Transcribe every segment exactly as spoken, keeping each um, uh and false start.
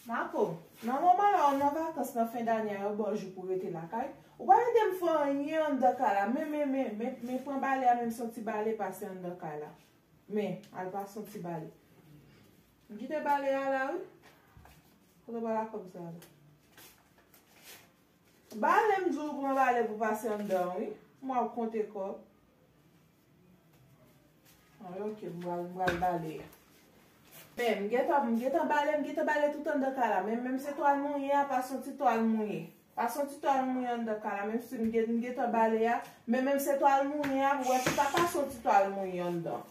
Mako, nan moman la, ou nan vakans nan fen dane a, yo ba w jou pou rete lakay. Ou pa ede m fè anyen anndan kay la. Men, men, men, men, men pran bale a, menm se yon ti bale pase anndan kay la. Men, al pase yon ti bale. M kite bale a la, wi. Kote w pral ak kòb sa a la? Bale, m di w pran bale pou pase anndan, wi. M wè w konte kòb. Ah, ok, m pral, m pral bale a. Men, m gentan, m gentan bale, m gentan bale tout anndan kay la. Men, menm se twal mouye a, pase yon ti twal mouye. Pase yon ti twal mouye anndan kay la, menm si m gen, m gentan bale a. Men, menm se twal mouye a, pou wè si w ta pase yon ti twal mouye anndan.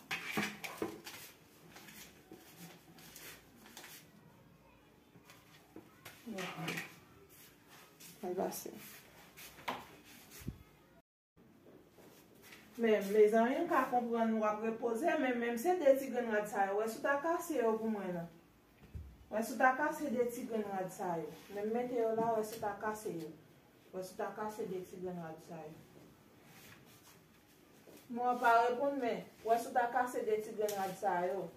Al pase. Men, mezanmi, m ka konprann w ap repoze, men menm se de ti grenn rad sa yo, wè si w ta kase yo pou mwen nan. Wè si w ta kase de ti grenn rad sa yo. Men m mete yo la, wè si w ta kase yo. Wè si w ta kase de ti grenn rad sa yo. Mwen pa reponn, men wè si w ta kase de ti grenn rad sa yo.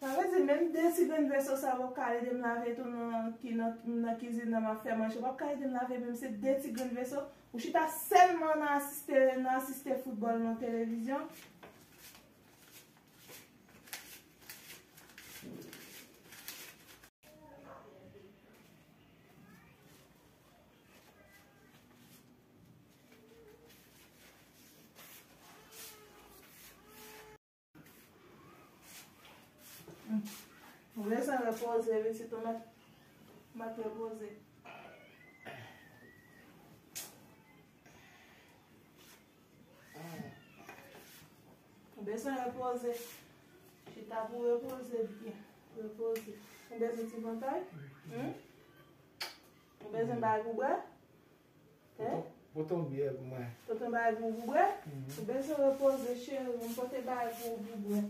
Sa vle di, menm de ti grenn veso sa yo, w ap ka ede m lave tou nan, ki nan, nan kizin nan, m ap fè manje. W ap ka ede m lave, menm se de ti grenn veso. Ou chita sèlman nan asiste, nan asiste foutbòl nan televizyon. Ou bezwen repoze, pitit, ou mèt, mèt repoze. Ou bezwen repoze. Chita pou repoze byen. Repoze. Ou bezwen ti vantay? Hmm? Ou bezwen bagay pou bwè? Hein? Pote yon byè pou mwen. Pote yon bagay pou ou pou bwè? Mhm. Ou bezwen repoze, cheri. M pote bagay pou ou pou bwè.